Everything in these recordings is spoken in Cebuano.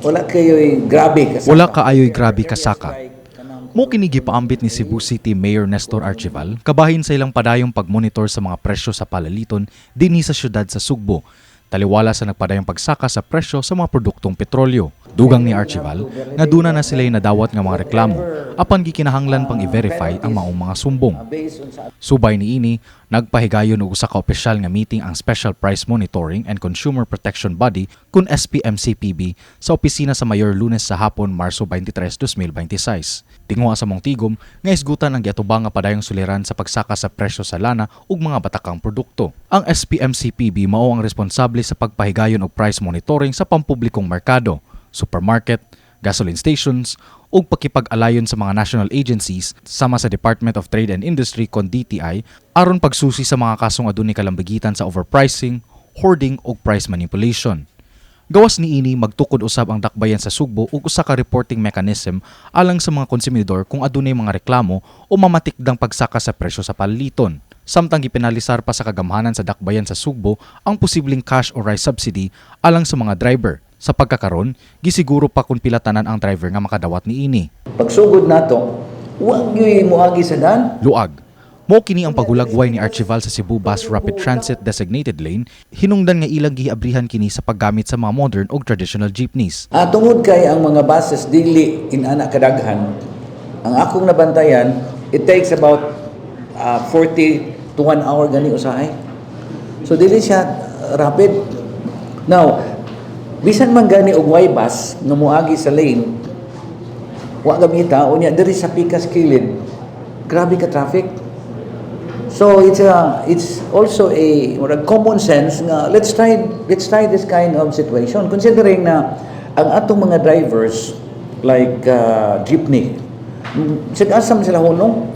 Wala kayo'y grabe kasaka. Wala kaayo'y grabe kasaka. Mao kini gipaambit ni Cebu City Mayor Nestor Archival kabahin sa ilang padayong pagmonitor sa mga presyo sa palaliton dinhi sa syudad sa Sugbo. Taliwala sa nagpadayong pagsaka sa presyo sa mga produktong petrolyo. Dugang ni Archival nga duna na sila'y nadawat nga mga reklamo apan gikinahanglan pang i-verify ang maong mga sumbong. Based on sa Subay niini, nagpahigayon og usa ka opisyal nga meeting ang Special Price Monitoring and Consumer Protection Body kun SPMCPB sa opisina sa Mayor Lunes sa hapon, Marso 23, 2026. Tinguha sa maong tigom nga isgutan ang giatubang nga padayong suliran sa pagsaka sa presyo sa lana ug mga batakang produkto. Ang SPMCPB mao ang responsable sa pagpahigayon og price monitoring sa pampublikong merkado, supermarket, gasoline stations, ug pakipag-alayon sa mga national agencies sama sa Department of Trade and Industry kon DTI aron pagsusi sa mga kasong adunay kalambigitan sa overpricing, hoarding ug price manipulation. Gawas niini, magtukod usab ang dakbayan sa Sugbo ug usa ka reporting mechanism alang sa mga konsumidor kung adunay mga reklamo o mamatikdang pagsaka sa presyo sa palaliton. Samtang gipinalisar pa sa kagamhanan sa dakbayan sa Sugbo ang posibleng cash or rice subsidy alang sa mga driver. Sa pagkakaron, gisiguro pa kung pila tanan ang driver nga makadawat niini. Pagsugod nato, wag gyud moagi sa daan. Luag. Mao kini ang paghulagway ni Archival sa Cebu Bus Rapid Transit Designated Lane, hinungdan nga ilang giabrihan kini sa paggamit sa mga modern ug traditional jeepneys. Ah, tungod kay ang mga buses dili inana kadaghan, ang akong nabantayan, it takes about 40 to 1 hour gani usahay. So dili siya rapid. Now, bisan man gani og way bus nga moagi sa lane, wa gamita unya diri sa pikas kilid. Grabe ka traffic. So it's also a murag common sense nga let's try this kind of situation, considering na ang atong mga drivers like jeepney, sig asa man sila hunong.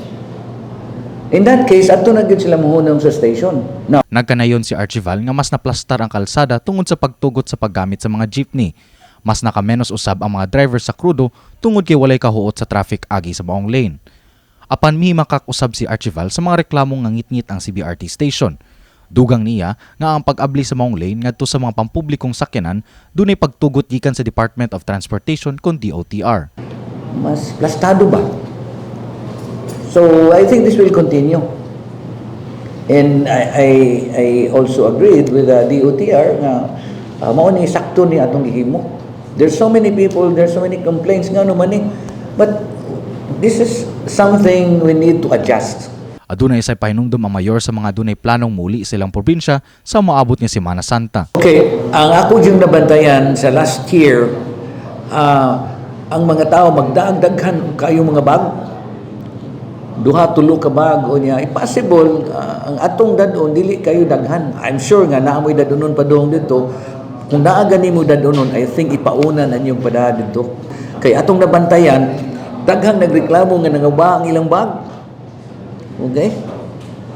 In that case, adto na gyud sila mohunong sa station. Now, Nagkanayon si Archival nga mas naplastar ang kalsada tungod sa pagtugot sa paggamit sa mga jeepney. Mas nakamenos usab ang mga driver sa krudo tungod kay walay kahuot sa traffic agi sa maong lane. Apan mihimakak usab si Archival sa mga reklamong ngangitngit ang CBRT station. Dugang niya nga ang pag-abli sa maong lane ngadto sa mga pampublikong sakyanan dunay pagtugot gikan sa Department of Transportation kon DOTR. Mas plastado ba? So I think this will continue. And I also agreed with the DOTR nga mao ni sakto ni atong gihimo. There's so many people, there's so many complaints nga naman ni. But this is something we need to adjust. Adunay say pahinumdom ang mayor sa mga dunay planong muli sa ilang probinsya sa moabot nga Semana Santa. Okay, ang ako yung nabantayan sa last year, ang mga tao magdaag-daghan kayo mga bag. Duha tulo ka bag o niya, impossible ang atong dadon dili kayo daghan. I'm sure nga naa moy dadonon padung dito. Kung naa gani mo dadonon, I think ipauna na inyong pada dito. Kay atong nabantayan, daghang nagreklamo nga nangaba ang ilang bag. Okay?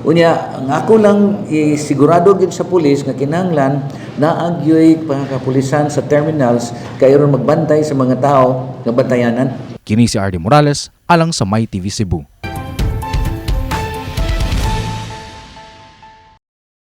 Unya, ang ako lang isigurado gyud sa pulis nga kinahanglan naa gyoy pangkapulisan sa terminals kay aron magbantay sa mga tao nga bantayanan. Kini si RD Morales alang sa My TV Cebu.